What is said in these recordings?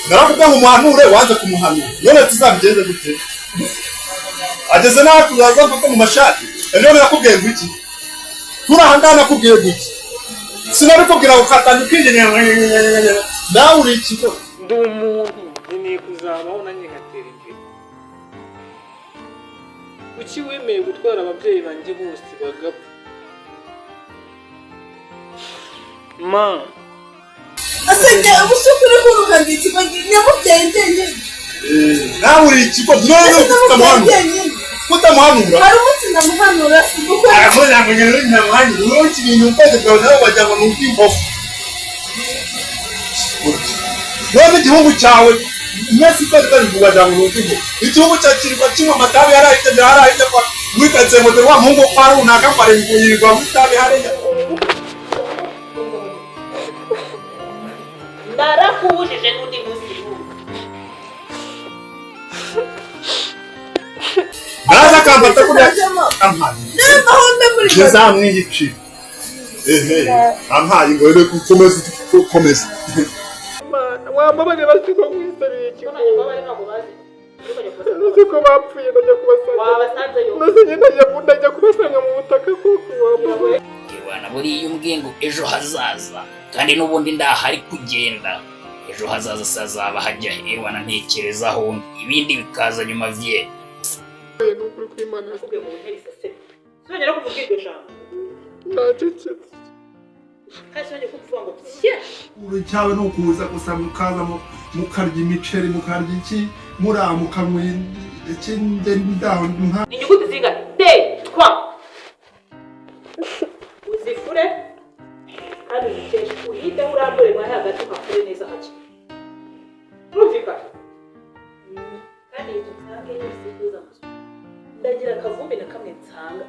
Narakubwiye ngo umuhanure, wanze kumuhanura. None tuzabigenze gute? Ageze n'aho tuzaza mfata mu mashati. Ejo nakubwiye ngo iki? Turi aha ngaha, nakubwiye ngo iki? Sinabikubwira ngo ukatanya ukigenera nawe uri ikigo. Ndi umuntu, nkeneye kuzabaho nanjye ngatera imbere. Kuki wemeye gutwara ababyeyi banjye bose bagapfa, ma? Asenge ubusuku uri kurukangira ikigo nyamubyeyi njyenyine. Nawe uri ikigo none. Ese namubyeyi utamuhanura njyenyine. Kutamuhanura. Hari umunsi ndamuhanura kuko Aravuga ngo nyine ntamuhanura. Wowe ibintu ukwezi bwawe nawe wagira ngo ni ubw'imbogo. None igihugu cyawe mwese ukwezi bwawe wagira ngo ni ubw'imbogo. Igihugu cyawe kirirwa kinywa amatabi yarahita yarahita kwa wikatse ngo dore wa muhungu kwa runaka kwa yirirwa mu itabi hariya. Narakubujije n'undi munsi n'umwe. Naza akamfata kuriya ampaye. N'amahombe muri Ngezamwiyicira ehe ampaye ngo rero gukomeza gukomeza. Mana, wambabarira basi ko nkwisabiye ikigo. Uzi ko bapfuye, ndajya kubasanga. Wabasanzeyo? Maze njye ndajya kubasanga mu butaka kuko wambabarira. Bwana, buriya umbwiye ngo ejo hazaza, kandi n'ubundi ndahari kugenda, ejo hazaza sazaba hajya hewana ntekerezaho ibindi bikaza nyuma vye. Ni ukuri kw'Imana. Nakubwiye ngo wintere iseseme. Sinongera kuvuga iryo jambo. Nacecetse. Kandi sinongera kuvuga ngo pye. Cyawe ni ukuza gusa mukaza mukarya imiceri, mukarya iki, muramuka iki nde ndaho nka. Ni inyuguti zingana T twa uzifure kandi uzikeshe, uhiteho urambure mwahe hagati uhakure neza hake. Urumvikana? Kandi iyi nsange yose ihuza amazu, ndagira akavumbi na kamwe nsanga.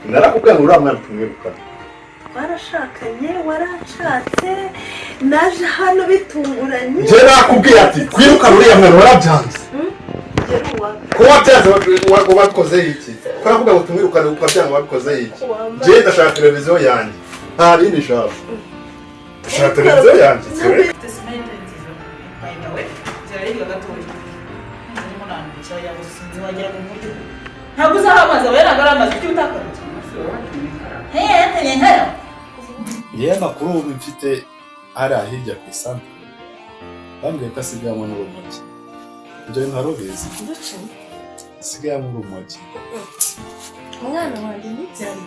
Narakubwiye ngo uriya mwana tumwirukane. Twarashakanye, waranshatse, naje hano bitunguranye. Njye nakubwiye ati kwirukana uriya mwana, warabyanze. Ngera uwa Ko wabyanze, wabikoze iki? Ko nakubwiye ngo tumwirukane ukabyanga, wabikoze iki? Njye ndashaka televiziyo yanjye, nta bindi nshaka. Ndashaka televiziyo yanjye. Ntabwo uzaha amazi aba yaraga ari amazi icyo utakarutse. Yewe, amakuru ubu mfite hariya hirya ku isantere bambwiye ko asigaye anywa n'urumogi. Ibyo bintu wari ubizi? Asigaye anywa urumogi. Umwana wanjye ntibyari.